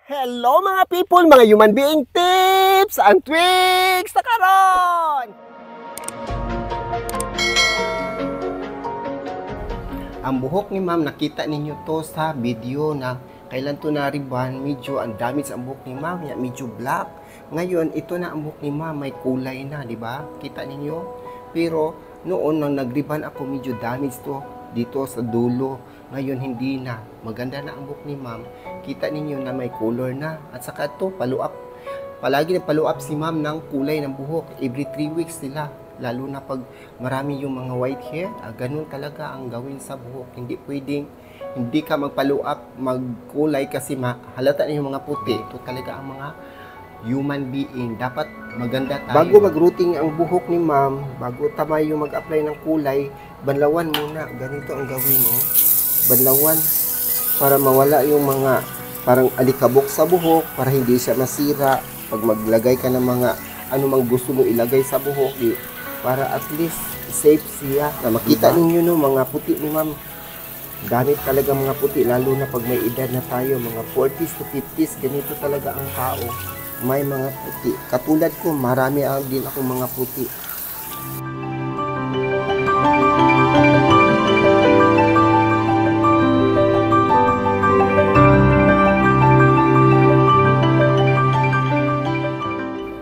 Hello mga people, mga human being tips and tricks na karon! Ang buhok ni ma'am, nakita ninyo to sa video na kailan to na-riban, medyo ang damage ang buhok ni ma'am, medyo black. Ngayon, ito na ang buhok ni ma'am, may kulay na, di ba? Kita ninyo? Pero noon nang nag-riban ako, medyo damage to dito sa dulo. Ngayon, hindi na. Maganda na ang buhok ni ma'am. Kita ninyo na may color na. At saka ito, follow up. Palagi na follow up si ma'am ng kulay ng buhok. Every 3 weeks nila. Lalo na pag marami yung mga white hair. Ganun talaga ang gawin sa buhok. Hindi pwedeng hindi ka mag-follow up, magkulay kasi halata na yung mga puti. Ito talaga ang mga human being. Dapat maganda tayo. Bago mag-routing ang buhok ni ma'am, bago tamay yung mag-apply ng kulay, banlawan muna. Ganito ang gawin, oh. Banlawan para mawala yung mga parang alikabok sa buhok, para hindi siya masira pag maglagay ka ng mga anumang gusto mo ilagay sa buhok, para at least safe siya. Na makita ninyo no, mga puti ni ma'am, dami talaga mga puti, lalo na pag may edad na tayo, mga 40s to 50s, ganito talaga ang tao, may mga puti. Katulad ko, marami din ako mga puti.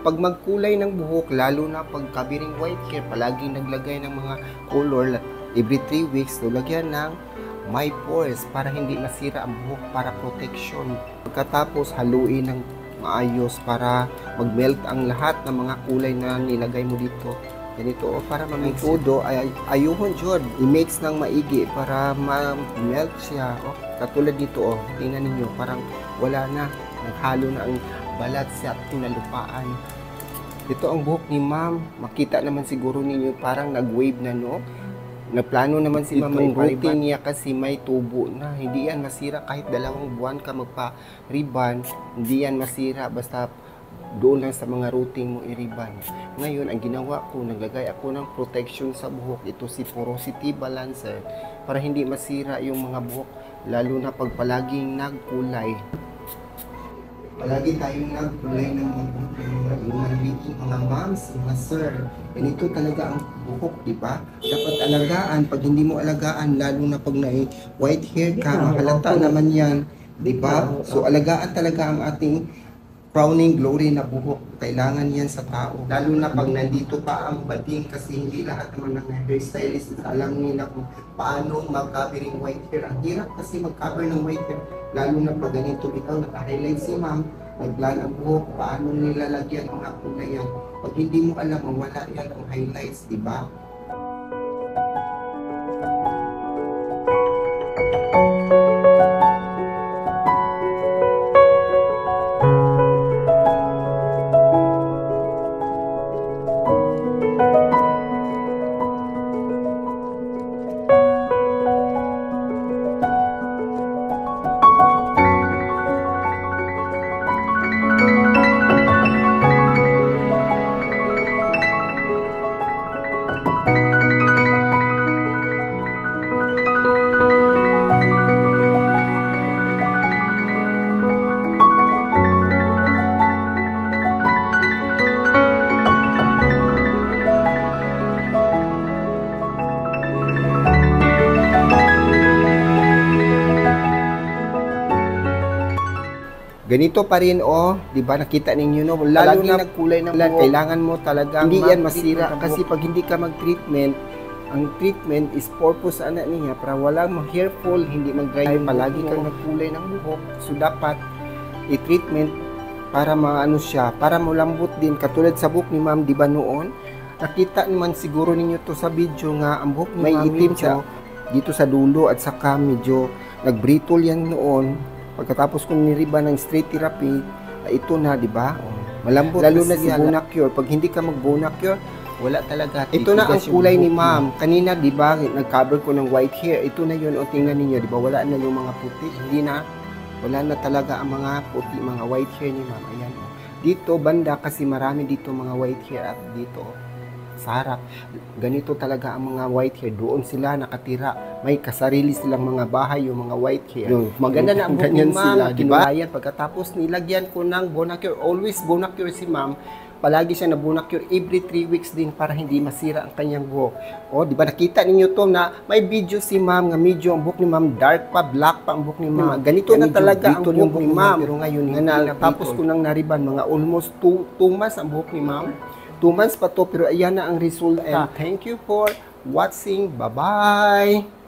Pag magkulay ng buhok, lalo na pag covering white hair, palaging naglagay ng mga color every 3 weeks, lagyan ng my pores para hindi masira ang buhok, para protection. Pagkatapos, haluin ng maayos para mag-melt ang lahat ng mga kulay na nilagay mo dito. Ganito, para ma-mix todo, ayuhon jud, i-mix ng maigi para ma-melt siya. Katulad dito, tingnan ninyo, parang wala na, naghalo na ang balat sa tinalupaan. Ito ang buhok ni ma'am. Makita naman siguro ninyo parang nag-wave na, no? Nagplano naman si ma'am ang routine niya kasi may tubo na. Hindi yan masira kahit 2 buwan ka magpa-riban. Hindi yan masira basta doon lang sa mga routine mo i-riban. Ngayon, ang ginawa ko, naglagay ako ng protection sa buhok. Ito si Porosity Balancer para hindi masira yung mga buhok, lalo na pag palaging nagkulay. Palagi tayong nagkulay ng mga human being, mga moms, mga sir. Ganito talaga ang buhok, di ba? Dapat alagaan. Pag hindi mo alagaan, lalo na pag white hair ka, mahalata naman yan, di ba? So alagaan talaga ang ating crowning glory na buhok. Kailangan yan sa tao. Lalo na pag nandito pa ang bading, kasi hindi lahat naman ng hairstylist alam nila kung paano mag-covering white hair. Ang hirap kasi mag-cover ng white hair. Lalo na pag ganito ikaw, naka-highlight si ma'am, nagplan ang buhok, paano nilalagyan ang mga kulay yan. Pag hindi mo alam, wala yan ang highlights, di ba? Ganito pa rin, oh, di ba nakita ninyo, no? Lalo na nagkulay ng buhok, kailangan mo talaga hindi yan masira kasi pag hindi ka mag-treatment, ang treatment is purpose ana niya para walang hair fall, hindi mag-dry, palagi kang nagkulay ng buhok. So dapat i-treatment para maano siya, para malambot din, katulad sa buhok ni ma'am, di ba noon? Nakita naman siguro ninyo to sa video nga ang buhok ni ma'am, may itim siya dito sa dulo at saka medyo nag-brittle yan noon. Pagkatapos kung niriba ng straight therapy, ito na, di ba? Malambot. Lalo na si Bonacure. Pag hindi ka mag-Bonacure, wala talaga. Ito na ang kulay ni ma'am. Kanina, di ba, nag-cover ko ng white hair. Ito na yun. O tingnan ninyo, di ba? Wala na yung mga puti. Hindi na. Wala na talaga ang mga puti, mga white hair ni ma'am. Ayan. Dito, banda, kasi marami dito mga white hair at dito. sarap. Ganito talaga ang mga white hair. Doon sila nakatira. May kasarili silang mga bahay yung mga white hair. Maganda na ang buhok ni ma'am. Kinulayan. Pagkatapos nilagyan ko ng bonacure. Always bonacure si ma'am. Palagi siya na bonacure every 3 weeks din para hindi masira ang kanyang buhok. O, di ba nakita ninyo to na may video si ma'am nga medyo ang buhok ni ma'am dark pa, black pa ang buhok ni ma'am. Ganito na talaga ang buhok ni ma'am. Pero ngayon, tapos ko nang nariban, mga almost 2 months ang buhok ni ma'am. 2 months pa to, pero ayan na ang resulta. And thank you for watching. Bye-bye!